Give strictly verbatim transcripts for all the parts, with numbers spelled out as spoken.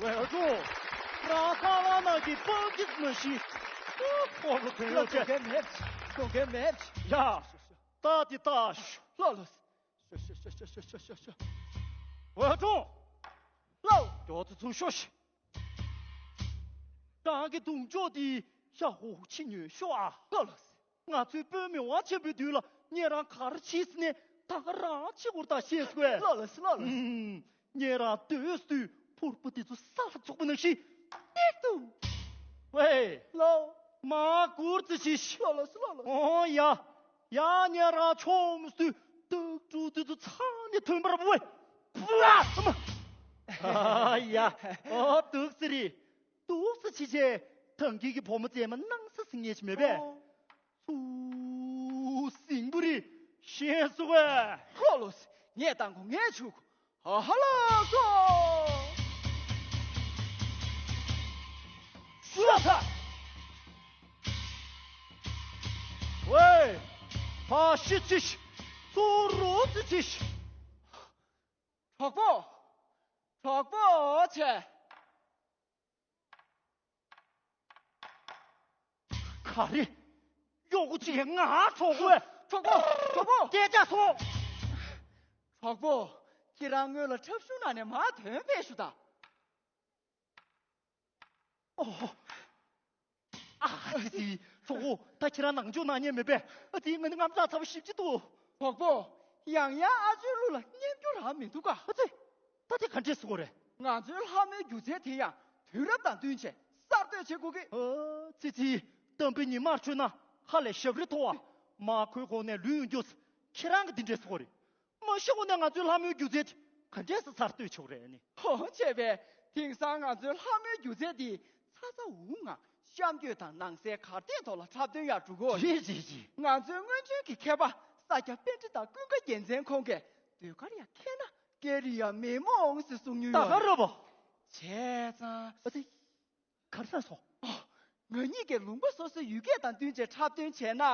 ཝེ་ཨ་ཀྲུང་། རང་ས་བ་ནང་གི་སྤང་ཁྱི་མ་ཤི། ཨོ་ཁོ་ལོ་དོན་ཡོད་ཅེ། དགོངས་འགལ་མེད། དགོངས་འགལ་མེད། ཡ། ད་དེ་ད། ལོ་ལོ། ཤོ་ཤོ་ཤོ། ཝེ་ཨ་ཀྲུང་། ལོ། ཇོ་ཚོ་ཚུར་ཤོག་ཤིག། རང་གི་གདུང་ཕྱོགས་དེ་ཤ་ཧོ་ཧོ་ཕྱི་ཉོས་ཤོག་ཨ། ལོ་ལོ། ང་ཚོའི་བོད་མི་དབང་ཆེན་པོའི་དུས་ལ་ངེད་རང་ག་རེ་བྱས་ཟིན་ནས་ད་ག་རང་ཆི་གོར་ད་ཤེས་སོ་ཨེ། ལོ་ལོ་ལོ་ལོ། ཨུམ། ངེད་རང་སྡོད་སྡོད་ཕུར་བུ་དེ་ཚོ་ས་ལ་ཚུགས་པ་ནང་བཞིན་ཏིག་ཏུ། ཝེ། ལོ། མ་གུར་ཙི་ཤི་ཤི། ལོ་ལོ་ལོ་ལོ། ཨོ་ཡ། ཡ་ངེད་རང་ཆོམ་སྡོད་སྟག་ཕྲུག་དེ་ཚོ་ཚང་ནས་ཐོན་པར་བུ་ཝེ། པུ་ཨ་ཨ་མ། ཨ་ཡ། ཨོ་སྡུག་སི་རི། སྡུག་སི་ཆི་ཆེ། ཐང་གི་གི་བུ་མོ་བཙས་མ་སྣང་ས་སི་ངེས་ཤི་མེད་པས། ཨོ། སུ་སིང་བུ་རི་ཤེས་སུ་བས། ཧོ་ལོ་སི་ངས་བཏང་གོ་ངས་ཆུ་གོ། ཧ་ཧ་ལ་སོ། ཤུ་ལ་ས། ཝེ། ཕ་ཤི་ཆི་ཤི། སུ་རོ་ཙི་ཆི་ཤི། གྲོགས་པོ། གྲོགས་པོ་ཆེ། ག་རེ། གཡོག་པོ་གཅིག་གིས་ང་གྲོགས་པོ། གྲོགས་པོ། གྲོགས་པོ། སྐད་ཆ་སོང་། གྲོགས་པོ། ཁྱེད་རང་སྔོན་ལ་འཁྲབ་གཞུང་ནང་ནས་མར་ཐོན་པའི་ཤུ་ད། ཨོ། ཨ་ཙི་ཙི། གྲོགས་པོ། ད་ཁྱེད་རང་ནང་འཇུག་གནང་ཉན་མེད་པས། ཨ་ཙི་ང་ནི་དངངས་སྐྲག་ཚ་བོ་ཞིབ་ཅི་འདུག་གྲོགས་པོ། ཡང་ཡང་ཨ་ཅོའི་གླུ་ལ་སྙན་རྒྱུ་རང་མི་འདུག་ག་ཨ་ཙི། ད་དེ་ག་འདྲས་ཟེར་དགོས་རེད། ང་ཚོའི་ལྷ་མོའི་སྒྱུ་རྩལ་དེ་ཡང་དུས་རབས་དང་བསྟུན་བྱས་གསར་གཏོད་བྱེད་དགོས་ཀི། ཨ་ཙི་ཙི། གཏམ་དཔེ་ཉི་མར་འཁྲུལ་ན་ཧ་ལས་ཞབས་རི་མཐོ་བ། མ་ཁོའི་གོང་ནས་ལུས་ཡོང་རྒྱུ། ཁྱེད་རང་གི་འདི་འདྲས་ཟེར་དགོས་རེད། མ་ཤི་གོང་ནས་ང་ཚོའི་ལྷ་མོའི་སྒྱུ་རྩལ་དེ་ག་འདྲས་སེ་གསར་གཏོད་བྱེད་དགོས་རེད་ནི། ཧོ་བྱས་པས། དེང་སང་ང་ཚོའི་ལྷ་མོའི་སྒྱུ་རྩལ་འདི་ཚ་ཚ་འུར་འུར་ངང་གཤམ་བསྐྱོད་དང་ནང་གསེས་གར་སྟེགས་ཐོག་ལ་འཁྲབ་སྟོན་ཡག་འགྲོ་གི་ཡོད་རེད། རེད་རེད་རེད། ང་ཚོའི་སྔོན་བྱོན་གྱི་མཁས་པ་ས་སྐྱ་པཎྜི་ཏ་ཀུན་དགའ་རྒྱལ་མཚན་ཁོང་གིས་ཟློས་གར་ཡག་མཁས་ན་སྐད་རིགས་ཡག་མི་མོ་འོང་ཟེར་གསུང་མྱོང་ད་ཡོད་ག་རེད་པ། བྱས་ཙང་། ཨ་ཙི། གར་ས་སོ། ཨ། ང་གཉིས་ཀས་ལུང་པ་སོ་སོའི་ཡུལ་སྐད་དང་བསྟུན་བྱས་འཁྲབ་སྟོན་བྱས་ན་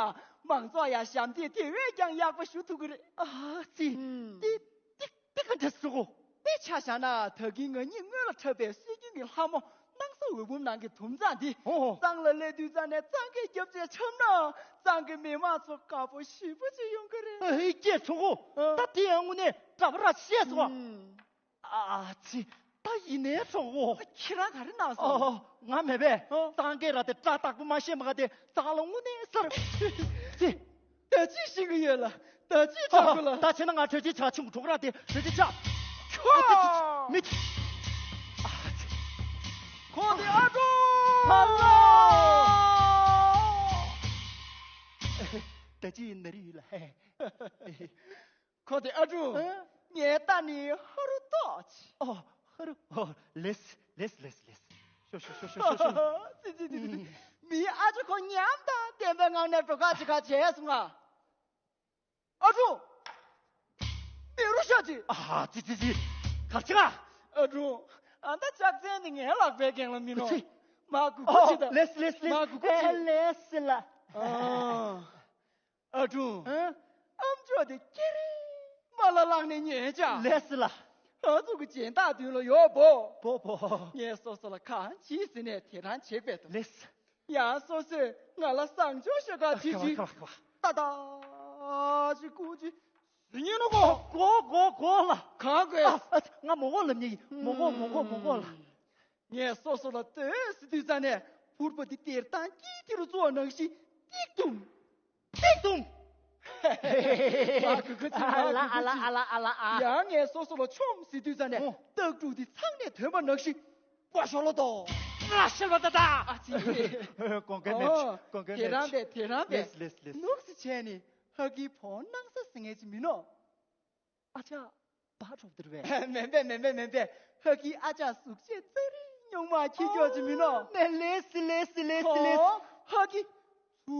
མང་ཚོགས་ཡ་ཞབས་འདེགས་དེ་བས་ཀྱང་ཡག་པ་ཞུ་ཐུབ་ཀྱི་རེད། ཨ་ཙི། ཨུམ། ཏི་ཏི་ཏི་ག་འདྲ་སུ་གོ། དཔེ་ཆ་བཞག་ན་ད་གིན་ང་གཉིས་སྔོན་ལ་འཁྲབ་པའི་སྲོལ་རྒྱུན་གྱི་ལྷ་མོ་སྣང་ས་འོད་འབུམ་ནང་གི་དུམ་གཙང་འདི། ཨོ་ཨོ། གཙང་ལ་སླེབས་དུས་ཙང་ནས་གཙང་གི་རྒྱབ་རྩེ་འཁྱམས་ན་གཙང་གི་མི་མང་ཚོ་དགའ་པོ་ཞེ་པོ་ཅིག་ཡོང་གི་རེད། ཨ་ཧེ་ཀྱེ་གྲོགས་པོ། ཨ། ད་དེ་ཡང་དངོས་གནས་འདྲ་པོ་ར་བཤད་སོང་བ། ཨུམ། ཨ་ཙི། ད་ཡིན་ནའི་གྲོགས་པོ། ཁྱེད་རང་ག་རེ་གནང་སོང་། ཨོ་ཨོ། ང་མེད་པས། ཨོ། གཙང་སྐད་ར་དེ་སྐྲ་དག་པོ་མ་ཤེས་མ་ག་དེ་གཙང་ལ་དངོས་གནས་གསར། ཙི། ད་ཅི་ཤེས་ཀྱི་ཡོད་ལ། ད་ཅི་ཨོ་ཆགས་ཀྱི་ལ། ད་བྱས་ན་ང་གྲོས་ཅི་ཆག་ཆུང་གྲོགས་ར་དེ་གྲོས་ཅི་ཆག་ཁྱོ། ཨ་ཙི་ཙི་ཙི། མི། ཨ་ཙི། ཁོ་དེ་ཨ་ཀྲུང་། ཧ་ལོ། ད་ཅི་ཡིན་ནི་རེད་ལ། ཁོ་དེ་ཨ་ཀྲུང་། ཨ། ངའི་རྟ་ནི་ཧ་རུ་ཏོག་ཆེ། ཨོ། ཧ་རུ། ཨོ། ལེས་ལེས་ལེས་ལེས། ཤོ་ཤོ་ཤོ་ཤོ་ཤོ་ཤོ། ཙི་ཙི་ཙི་ཙི། མིའི་ཨ་ཅོ་ཁོ་ཉམས་དང་ལྡན་པའི་ངང་ནས་འགྲོ་ཁ་ཅི་ཁ་བྱས་སོང་ང་། ཨ་ཀྲུང་། མེ་རུ་ཤ་ཅི། ཨ་ཙི་ཙི་ཙི། ག་ཅི་ག་ཨ་ཀྲུང་། ཨ་ད་ལྕག་ཚན་ནི་ངའི་ལག་པའི་རྒན་ལ་མིན་ནོ། ཙི། མ་གུ་གུ་ཅི་ད། ལེས་ལེས་ལེས། མ་གུ་གུ་ཅི། ཨེ་ལེས་ལ། ཨ། ཨ་ཀྲུང་། ཨ། ཨམ་ཅོག་དེ་ཀེ་རེ་མ་ལ་ལག་ནས་ཉོས་ཅག་ལེས་ལ། ཨ་ཚོ་གི་སྦྱིན་བདག་མདུན་ལ་ཡོད་པོ། པོ་པོ། ངས་སོ་སོ་ལ་གང་བྱིས་ཟིན་ནས་དེ་རང་བྱེད་པའི་དོ། ལེས། ཡང་སོ་སོས་ང་ལ་བཟང་སྤྱོད་ཤོད་ག་ཅི་ཅི། ཁ་བ་ཁ་བ་ཁ་བ། ཏ་ཏ་ཅི་ཀུ་ཅི། སུ་ཉན་ནོ་གོ། གོ་གོ་གོ་ལ། གང་གོ། ཨ་ཨ་ང་མོ་གོ་ལབ་ཉེ་ཡིན། མོ་གོ་མོ་གོ་མོ་གོ་ལ། ངས་སོ་སོ་ལ་ལྟོས་ཟེར་དུས་ཙ་ནས་ཕུར་པ་འདི་སྟེར་སྟངས་ཀྱིས་དེ་རུ་བཙོ་བ་ནང་བཞིན་ཏིག་ཏུམ། ཏིག་ཏུམ། མ་གུ་གུ་ཅི། མ་གུ་གུ་ཅི། ཨ་ལ་ཨ་ལ་ཨ་ལ་ཨ་ལ་ཨ། ཡང་ངས་སོ་སོ་ལ་ཆོམ་ཟེར་དུས་ཙ་ནས། ཨོ། སྟག་ཕྲུག་འདི་ཚང་ནས་ཐོན་པ་ནང་བཞིན་པ་ཤོ་ལོ་ཏོ། ང་ཤི་ལོ་ཏ་ཏ། ཨ་ཙི། དགོངས་འགལ་མེད། ཨོ། དགོངས་འགལ་དེ་མེད། རང་པས་དེ་རང་པས། ལེས་ལེས་ལེས། ནུག་སི་བྱས་ནི་ཧ་གི་བོ་སྣང་ས་ཟེར་ངེས་ཅི་མིན་ནོ། ཨ་ཅག་བ་གྲོགས་དེར་བས། མེན་པས་མེན་པས་མེན་པས། ཧ་གི་ཨ་ཅག་གཟུགས་བྱད་ཙ་རི་སྨྱུག་མ་ཁྱི་སྐྱོ་ཅི་མིན་ནོ། ནས་ལེས་སི་ལེས་སི་ལེས་སི་ལེས། ཧོ། ཧ་གི་ཚུ་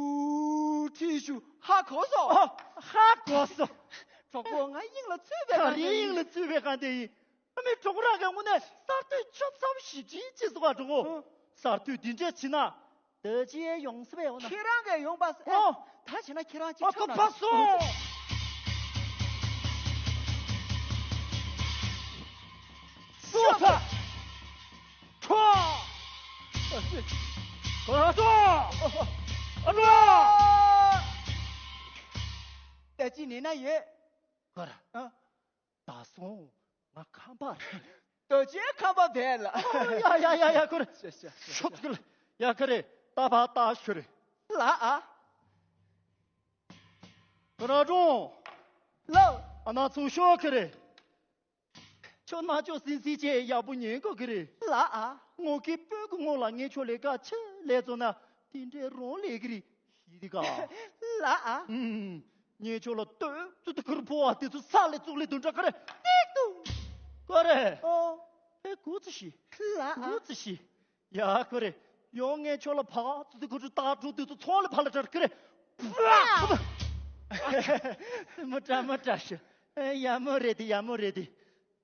ཁྲི་ཤུ་ཧ་གོ་སོ། ཨོ། ཧ་གོ་སོ། གྲོགས་པོ་ང་དབྱིངས་ལ་ཚུད་པའི་ག་རེ་གང་དེ་ཡིན། དབྱིངས་ལ་ཚུད་པའི་གང་དེ་ཡིན། ཨ་མའི་གྲོགས་རང་གི་དངོས་གནས་གསར་གཏོད་ཆོབ་ཚ་བོ་ཞིབ་ཅིང་བྱེད་སོང་བ་གྲོགས་པོ། ཨོ། གསར་གཏོད་འདི་འདྲས་བྱེད་ན། ད་ཅི་ཡོང་སི་བས་འོ་ན། ཁྱེད་རང་གིས་ཡོང་པ་ཟེར། ཨོ། ད་བྱས་ན་ཁྱེད་རང་གཅིག་ཨོ་ཁྱོད་ན་ཕ་སོ། སོ་ཕ། ཁོ། ཨ་ཙི། ཁོ་ར་ཙོ། ཨ་ཙོ། ད་ཅི་ནས་ན་ཡོད། ཁོ་ར། ཨ། ད་སོང་། ང་ཁམས་པ་རེད། རྡོ་རྗེ་ཁམས་པ་བས་ལ། ཡ་ཡ་ཡ་ཡ་ཁོ་ར། ཤ་ཤ་ཤ་ཤ། ཤོག་ཅིག་ལ། ཡ་ཁ་རེ། ད་བ་ད་ཤོ་རེ། ལ་ཨ། ཁོ་ར་ཀྲོང་། ལོ། ཨ་ན་ཚུ་ཤོ་ཁ་རེ། ཁྱོད་ན་ཅོ་སིན་སི་ཅེ་ཡག་པོ་ཉན་གོ་གི་རེད། ལ་ཨ། ངོ་ཁི་པོད་ཀི་ངོ་ལ་ངས་ཁྱོད་ལས་ཀ་ཆེ་ལས་བཙོ་ན་དེ་འདྲའི་རོང་ལས་གི་རེད་ཤི་དི་ག། ལ་ཨ། ངས་ཁྱོད་ལ་ལྟོས་ཙུ་ཏི་ཁུར་ཕོ་བ་དེ་ཚོ་ས་ལས་བཙུགས་ལས་དུ་འདྲ་ག་རེ་ཏིག་ཏུ། ག་རེ། ཨོ། ཧེ་གུ་ཙི་ཤི། ལ་ཨ། གུ་ཙི་ཤི། ཡ་ཁོ་རེ། ཡོང་ངས་ཁྱོད་ལ་ཕ་ཙུ་ཏི་ཁུ་ཁྲུ་ཏག་ཁྲུ་དུས་ཚོད་ཚོང་ལ་ཕ་ལ་དྲར་ཁོ་རེ། མ་དྲ་མ་དྲ་ཤི། ཡ་མོ་རེད་དེ་ཡ་མོ་རེད་དེ།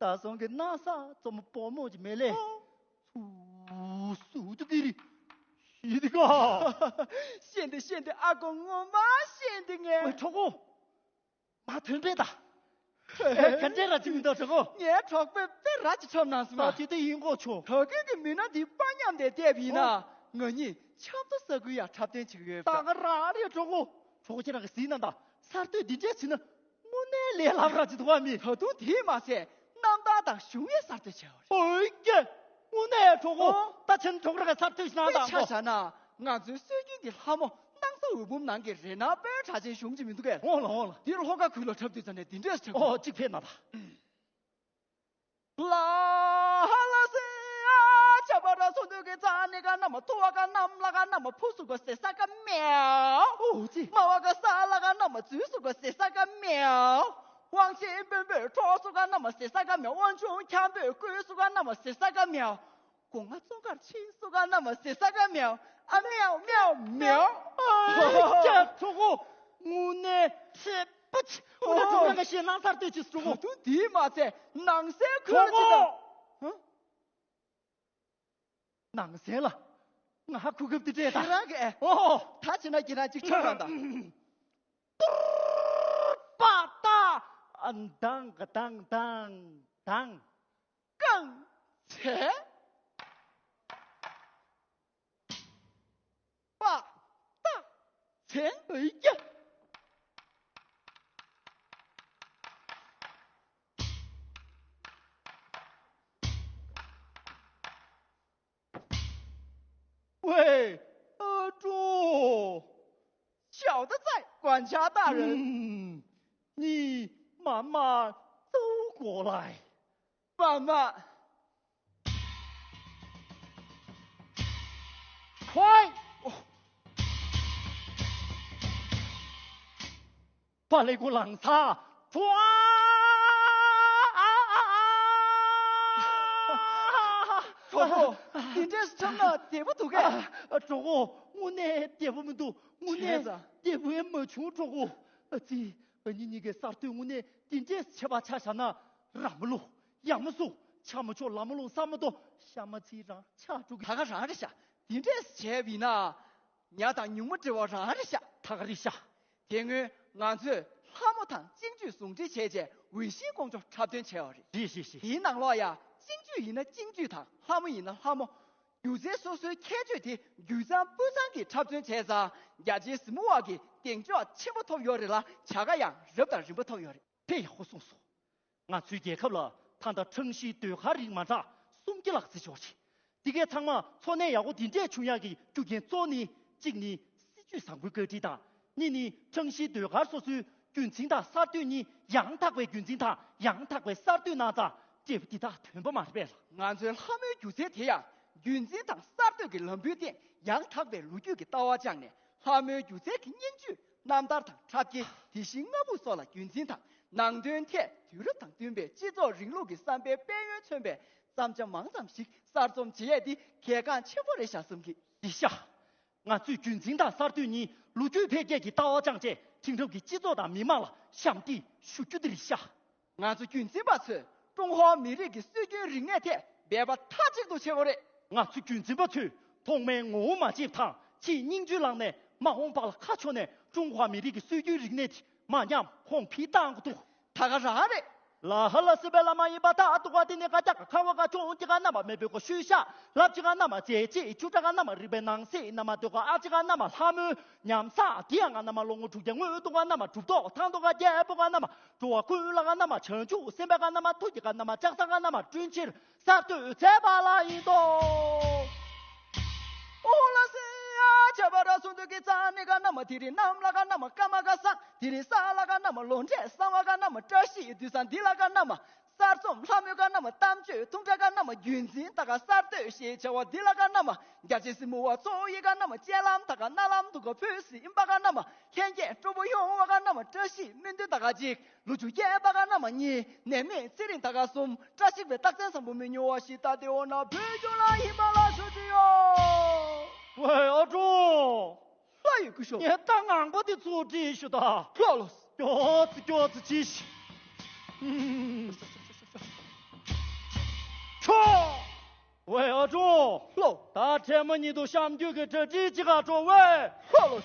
ད་སོང་གི་ན་ས་ཙོ་མོ་པོ་མོ་ཅི་མེ་ལེ། སུ་སུ་དུ་གི་རི། ཤི་དི་ག། ཤེས་འདི་ཤེས་འདི་ཨ་ཁོ་ངོ་མ་ཤེས་འདི་ངས། ཨོ་གྲོགས་པོ། མ་ཐོན་པས་ད། ཨེ་ག་འདྲས་ར་ཅིག་མི་འདུག་གྲོགས་པོ། ངའི་གྲོགས་པོས་དཔེ་ར་ཅིག་འཁྲབ་གནང་སོང་ད་ང་། དེ་དེ་ཡིན་གོ་ཆོ། ད་གིན་གི་མི་སྣ་འདི་དཔའ་ཉམས་དེ་བལྟས་པ་ཡིན་ན། ཨོ། ང་གཉིས་ཆབ་མདོ་ས་ཁུལ་ཡར་འཁྲབ་སྟོན་བྱེད་ཀྱི་ཡོད་པ། ད་ག་རང་རེད་གྲོགས་པོ། གྲོགས་པོ་ཁྱེད་རང་གི་ཟིན་ན་ད་གསར་གཏོད་འདི་འདྲས་བྱས་ན་དངོས་གནས་ལས་སླ་པོ་ར་ཅིག་འདུག་བ་མི། ད་དུང་དེས་མ་ཚད་རྣམ་ཐར་དང་གཞུང་ཡས་གསར་གཏོད་བྱས་པ་རེད། ཨོ་ཀྱེ། དངོས་གནས་གྲོགས་པོ། ཨོ། ད་ཁྱེད་གྲོགས་ར་གི་གསར་གཏོད་ཞིག་གནང་དཔེ་དང་ཆ་གོ། བཞག་ན་ང་ཚོའི་སྲོལ་རྒྱུན་གྱི་ལྷ་མོ་སྣང་ས་འོད་འབུམ་ནང་གི་རེ་ན་དཔོན་གྲགས་ཅན་གཞུང་གཅིག་མི་འདུག་གས། འོང་ལ་འོང་ལ། འདིར་ལྷོ་ཁ་ཁུལ་ལ་འཁྲབ་དུས་ཙམ་ནས་འདི་འདྲས་འཁྲབ་དགོས། ཨོ་གཅིག་ཕེབས་ན་ད། ལ་ཧ་ལ་སེ་ཨ་ཆ་པ་ར་སོ་འདུག་གི་རྩ་ནི་ག་ན་མ་ཐུ་བ་ག་ནམ་ལ་ག་ན་མ་ཕུ་སུ་ག་སེ་ས་ག་མེའོ། ཨོ་ཙི། མ་བ་ག་ས་ལ་ག་ན་མ་ཙུ་སུ་ག་སེ་ས་ག་མེའོ། དབང་ཆེན་དཔོན་པོས་ཁྲོ་སུ་ག་ན་མ་སེ་ས་ག་མེའོ། དབང་ཆུང་འཁྱམ་པོས་ཀུ་སུ་ག་ན་མ་སེ་ས་ག་མེའོ། གོང་ང་ཙོང་ཁར་ཕྱིན་སུ་ག་ན་མ་སེ་ས་ག་མེའོ། ཨ་མེའོ་མེའོ་མེའོ། ཨ་ཀྱ་གྲོགས་པོ། དངོས་གནས་ཚེ་པ་ཆི། དངོས་གནས་ཚོགས་རང་ག་ཤེས་ནང་སར་ལྟོས་ཅིག་གྲོགས་པོ། ད་དུང་དེས་མ་ཚད་ནང་སའི་ཁུལ་ལ་ཅི་དང་། ཧ། ནང་སའི་ལ། ང་ཧ་ཁུ་ཁབ་དེ་སྤྲད་ད། ཁྱེད་རང་གི་ཨེ། ཨོ། ད་ཕྱིན་ན་ཁྱེད་རང་ཅིག་ཆོག་རང་དང་། ཏུར་པ་ཏ། ཨ་དང་ག་དང་དང་དང་། རྐང་ཚེ། པ་ཏ་ཚེ་ཨི་ཀྱ། ཝེ། ཨ་ཀྲོ། 小的在，管家大人。嗯，你慢慢走过来。慢慢。快！哦。芭蕾鼓朗萨，唰！啊啊啊！ གྲོགས་པོ། འདི་འདྲས་འཁྲབ་ན་བདེ་པོ་འདུག་གས། ཨ། གྲོགས་པོ། དངོས་གནས་བདེ་པོ་མི་འདུག་དངོས་གནས་བདེ་པོ་ཡང་མ་བྱུང་གྲོགས་པོ། ཨ་ཙི། ཨ་ནི་གཉིས་ཀའི་གསར་གཏོད་དངོས་གནས་འདི་འདྲས་བྱས་པ་ཆ་བཞག་ན། ར་མ་ལུག་ཡ་མ་སུ། ཆ་མ་ཆོག་ལ་མ་ལུག་ས་མ་དོ། ཤ་མ་ཚི་རང་ཆགས་འགྲོ་གི། ད་ག་རང་རེད་ཤག་འདི་འདྲས་བྱས་པ་ཡིན་ན། ཉ་དང་ཉུང་མ་འབྲེལ་བ་རང་རེད་ཤག་ད་ག་རེད་ཤག་དེ་སྔོན་ང་ཚོས་ལྷ་མོ་དང་གཅིག་སྒྲིལ་ཟུང་འབྲེལ་བྱས་རྗེས་འོས་ཤིང་ཀོང་ཇོ་འཁྲབ་སྟོན་བྱས་པ་རེད། རེད་རེད་རེད། དེའི་ནང་ལོགས་ཡ་གཅིག་སྒྲིལ་ཡིན་ན་གཅིག་སྒྲིལ་དང་ལྷ་མོ་ཡིན་ན་ལྷ་མོ། སྒྱུ་རྩལ་སོ་སོའི་ཁྱད་ཆོས་དེ་རྒྱུད་གཙང་སྤུས་གཙང་གིས་འཁྲབ་སྟོན་བྱས་ཙང་རྒྱ་ཆེའི་གཟིགས་མོ་བ་གི་གདེང་འཇོག་ཆེན་པོ་ཐོབ་ཡོད་རེད་ལ། བྱ་དགའ་ཡང་རབ་དང་རིམ་པ་ཐོབ་ཡོད་རེད། དཔེ་ཡག་པོ་གསུངས་སོང་། ང་ཚོའི་རྒྱལ་ཁབ་ལ་ད་ལྟ་ཁྲང་ཤིའི་ཟློས་གར་རིགས་མ་འདྲ་སུམ་བརྒྱ་ལྷག་ཙམ་ཡོད་རེད། འདི་གའི་ཚང་མ་འཚོ་གནས་ཡག་པོ་འདི་འདྲས་བྱུང་ཡག་གི་རྒྱུ་རྐྱེན་གཙོ་བོ་ནི། གཅིག་ནི་སྲིད་ཇུས་བཟང་པོའི་བཀའ་ཁྲིད་དང་། གཉིས་ནི་ཁྲང་ཤིའི་ཟློས་གར་སོ་སོའི་རྒྱུན་འཛིན་དང་གསར་གཏོད་གཉིས་ཡང་དག་པའི་རྒྱུན་འཛིན་དང་ཡང་དག་པའི་གསར་གཏོད་གནང་ཙང་འབྲས་བུ་འདི་དག་ཐོན་པ་མ་རེད་པས་ལགས། ང་ཚོའི་ལྷ་མོའི་སྒྱུ་རྩལ་དེ་ཡང་རྒྱུན་འཛིན་དང་གསར་གཏོད་ཀྱི་ལམ་བུའི་སྟེང་ཡང་དག་པའི་ལོ་རྒྱུས་ཀྱི་ལྟ་བ་བཅངས་ནས། ལྷ་མོའི་སྒྱུ་རྩལ་གྱི་སྙིང་བཅུད་རྣམ་ཐར་དང་འཁྲབ་ཁྱི། དེ་བཞིན་སྔ་འབུག་སོགས་ལ་རྒྱུན་འཛིན་དང་། ནང་དོན་ཐད་དུས་རབས་དང་བསྟུན་པའི་སྤྱི་ཚོགས་རིང་ལུགས་ཀྱི་བསམ་པའི་དཔལ་ཡོན་མཚོན་པའི་བརྩམས་བྱ་མང་ཙམ་ཞིག་གསར་རྩོམ་བྱེད་ཡས་འདི་གལ་འགངས་ཆེན་པོ་རེད་བཞག་བསམ་གི། རེད་ཤག་ང་ཚོས་རྒྱུན་འཛིན་དང་གསར་གཏོད་གཉིས་ལོ་རྒྱུས་འཕེལ་རྒྱས་ཀྱི་ལྟ་བ་བཅངས་རྗེས་དེང་རབས་ཀྱི་སྤྱི་ཚོགས་དང་མི་དམངས་ལ་ཞབས་འདེགས་ཞུ་རྒྱུ་དེ་རེད་ཤག་ང་ཚོ་རྒྱུན་འཛིན་པ་ཚོས་ཀྲུང་ཧྭ་མི་རིགས་ཀྱི་སྲོལ་རྒྱུན་རིག་གནས་ཐད་འབད་པ་མཐའ་གཅིག་ཏུ་བྱེད་དགོས་རེད། ང་ཚོ་རྒྱུན་འཛིན་པ་ཚོས་ཐོག་མའི་ངོ་བོ་མ་བརྗེད་པ་དང་ཕྱིའི་སྙིང་བཅུད་བླངས་ནས་མ་འོངས་པ་ལ་ཁ་ཕྱོགས་ནས་ཀྲུང་ཧྭ་མི་རིགས་ཀྱི་སྲོལ་རྒྱུན་རིག་གནས་དེ་མ་ཉམས་གོང་འཕེལ་གཏང་དགོས་འདུག་ད་ག་རང་རེད། ལ་ཧ་ལ་སྲིད་པའི་བླ་མ་ཡིན་པ་དག་ཏུ་ག་དེ་ནས་ག་རྒྱ་ག་ཁ་བ་ག་ཆུང་གི་ག་རྣམས་མེ་བོད་ག་ཤུལ་བཞག་ལབ་ཅི་ག་རྣམས་རྗེ་ཅི་ཆུ་ཏྲ་ག་རྣམས་རིག་པའི་ནང་གསེས་རྣམས་དུ་ག་ཨ་ཅི་ག་རྣམས་ལྷ་མོའི་ཉམས་སག་དེ་ཡང་ག་རྣམས་ལོ་ངོ་དྲུག་བརྒྱ་སྔོན་དུ་ག་རྣམས་གྲུབ་ཐོབ་ཐང་དུ་ག་རྒྱལ་པོ་ག་རྣམས་འགྲོ་བ་ཀུན་ལ་ག་རྣམས་བྱང་ཆུབ་སེམས་དཔའ་ག་རྣམས་ཐུགས་ཀྱི་ག་རྣམས་ལྕགས་ཟངས་ག་རྣམས་བསྐྲུན་ཕྱིར་གསར་གཏོད་མཛད་པ་ལ་ཡིན་ཏོ། ཨོ་ལ་སི་ཡ་ཆ་བ་ར་སུ་འདུ་གི་ཙ་ནི་ག་རྣམས་དེ་རིང་གནམ་ལ་ག་རྣམས་སྐར་མ་ག་ས་དེ་རིང་ས་ལ་ག་རྣམས་ལོ་འབྲས་གསང་བ་ག་རྣམས་བཀྲ་ཤིས་དུས་བཟང་འདི་ལ་ག་རྣམས་གསར་རྩོམ་ལྷ་མོའི་ག་རྣམས་གཏམ་བརྗོད་ཐུང་གྲ་ག་རྣམས་རྒྱུན་འཛིན་ད་ག་གསར་གཏོད་ཞེས་བྱ་བ་འདི་ལ་ག་རྣམས་རྒྱ་ཆེ་སྲིན་མོ་བ་གཙོ་བོ་ཡི་ག་རྣམས་སྤྱན་ལམ་ད་ག་རྣ་ལམ་དུ་ག་བོད་སྲིད་པ་ག་རྣམས་ལྷན་རྒྱས་སྤྲོ་པོ་ཡོང་བ་ག་རྣམས་བཀྲ་ཤིས་སྨོན་འདུན་ད་ག་གཅིག་ལོ་ཆུ་རྒྱས་པ་ག་རྣམས་གཉིས། ནད་མེད་ཚེ་རིང་ད་ག་གསུམ། བཀྲ་ཤིས་པའི་རྟགས་མཚན་བཟང་པོ་མི་ཉུང་བ་ཞིག་ད་དེ་འོ་ན་བོད་ལྗོངས་ལ་ཧི་མ་ལ་ཞུ་ཅི་ཡོ། ཝེ་ཨ་ཀྲུང་། ལྷ་ཡི་སྐུ་ཞབས། ངས་ད་ངང་པ་དེ་ཚུར་བྲིས་ཞུ་ད། ལྷོ་ལོ། སྐྱོ་ཙི་སྐྱོ་ཙི་ཅི་ཞིག་ཆོ། ཝེ་ཨ་ཀྲུང་། ལྷོ། ད་ཕྲལ་མ་ཉིད་དུ་གཤམ་རྒྱུད་ཀྱི་གྲ་སྒྲིག་ཅི་ག་འགྲོ་ཝེ། ལྷོ་ལོ།